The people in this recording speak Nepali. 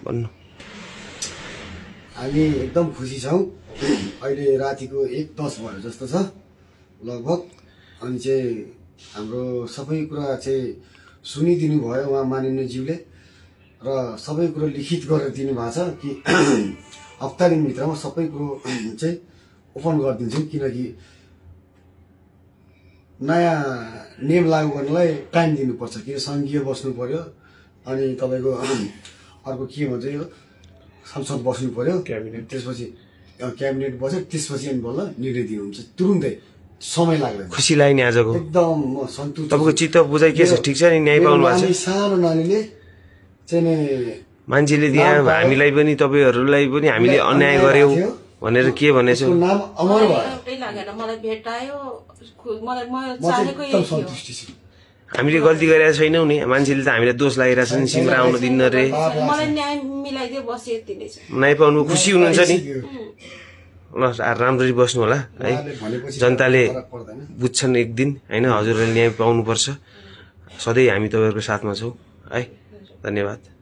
भन्नु। हामी एकदम खुसी छौँ। अहिले रातिको 1:10 भयो जस्तो छ लगभग। अनि चाहिँ हाम्रो सबै कुरा चाहिँ सुनिदिनु भयो उहाँ माननीयज्यूले र सबै कुरो लिखित गरेर दिनुभएको छ कि हप्ता दिनभित्रमा सबै कुरो चाहिँ ओपन गरिदिन्छौँ, किनकि नयाँ नियम लागू गर्नलाई टाइम दिनुपर्छ, किन सङ्घीय बस्नु पर्यो अनि तपाईँको अर्को के भन्छ यो संसद बस्नु पर्यो, त्यसपछि क्याबिनेट बस्यो, त्यसपछि अनि बल्ल निर्णय दिनुहुन्छ। तुरुन्तै समय लाग्दैन। खुसी लाग्यो नि आजको? एकदम म सन्तुष्ट। तपाईँको चित्त बुझाइ के छ? ठिक छ नि? न्याय पाउनु भएको छ? सानो नानीले चाहिँ मान्छेले त्यहाँ हामीलाई पनि तपाईँहरूलाई पनि हामीले अन्याय गर्यौँ भनेर के भनेछ? नाम अमर भयो। एउटै लागेन, मलाई भेटायो, मलाई म म चाहिँ चाहेको एकदम यही थियो। सन्तुष्टि छु। हामीले गल्ती गरेका छैनौँ नि, मान्छेले त हामीलाई दोष लागिरहेछ नि, सिमरा आउन दिन्न रे, मलाई न्याय मिलाइदियो, बस यति नै छ। न्याय पाउनु खुसी हुनुहुन्छ नि? ल राम्ररी बस्नु होला है, जनताले बुझ्छन् एक दिन होइन, हजुरहरूले न्याय पाउनुपर्छ। सधैँ हामी तपाईँहरूको साथमा छौँ है। धन्यवाद।